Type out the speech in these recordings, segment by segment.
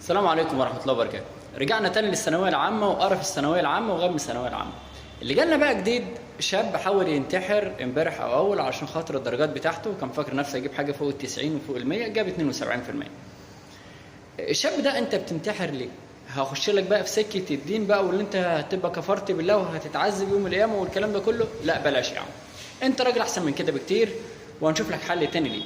السلام عليكم ورحمة الله وبركاته. رجعنا تاني للثانوية العامة وقرف الثانوية العامة وغم الثانوية العامة. اللي جالنا بقى جديد، شاب حاول ينتحر امبارح او اول عشان خاطر الدرجات بتاعته، كان فاكر نفسه يجيب حاجة فوق 90 وفوق 100، جاب 72%. الشاب ده انت بتنتحر ليه؟ هخش لك بقى في سكة الدين بقى، واللي انت هتبقى كفرت بالله وهتتعذب يوم القيامة والكلام ده كله. لا بلاش يا عم، انت راجل احسن من كده بكتير، وهنشوف لك حل تاني ليك.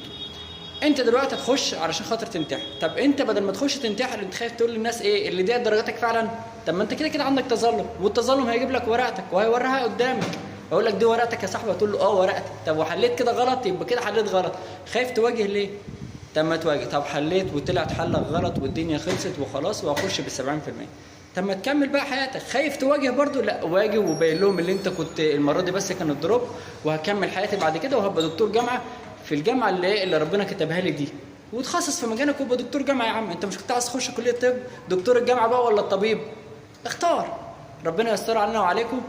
انت دلوقتي هتخش علشان خاطر تنتحر، طب انت بدل ما تخش تنتحر انت خايف تقول للناس ايه اللي دي درجاتك فعلا؟ طب ما انت كده كده عندك تظلم، والتظلم هيجيب لك ورقتك وهيوريها قدامك، هيقول لك دي ورقتك يا صاحبي، هتقول له اه ورقتي. طب وحليت كده غلط، يبقى كده حليت غلط. خايف تواجه ليه؟ طب ما تواجه. طب حليت وطلعت حلك غلط والدنيا خلصت وخلاص وهخش بال 70%، طب ما تكمل بقى حياتك. خايف تواجه برضو؟ لا واجه وبين لهم اللي انت كنت المرة دي بس كان ال drop، وهكمل حياتي بعد كده وهبقى دكتور جامعه في الجامعة اللي ربنا كتبها لي دي، وتخصص في مجالك وابقى دكتور جامعه. يا عم انت مش كنت عايز تخش كليه طب؟ دكتور الجامعة بقى ولا الطبيب؟ اختار. ربنا يستر علينا وعليكم.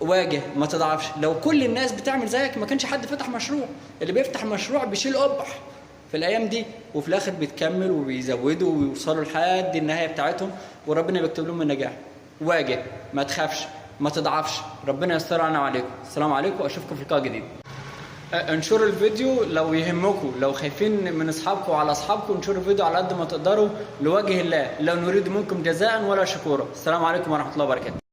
واجه، ما تضعفش. لو كل الناس بتعمل زيك ما كانش حد فتح مشروع. اللي بيفتح مشروع بيشيل قبح في الايام دي، وفي الاخر بيتكمل وبيزودوا ويوصلوا لحد النهاية بتاعتهم، وربنا بيكتب لهم النجاح. واجه، ما تخافش، ما تضعفش. ربنا يستر علينا وعليكم. السلام عليكم، اشوفكم في لقاء جديد. انشروا الفيديو لو يهمكم، لو خايفين من اصحابكم وعلى اصحابكم انشروا الفيديو على قد ما تقدروا لوجه الله، لا نريد منكم جزاء ولا شكورا. السلام عليكم ورحمة الله وبركاته.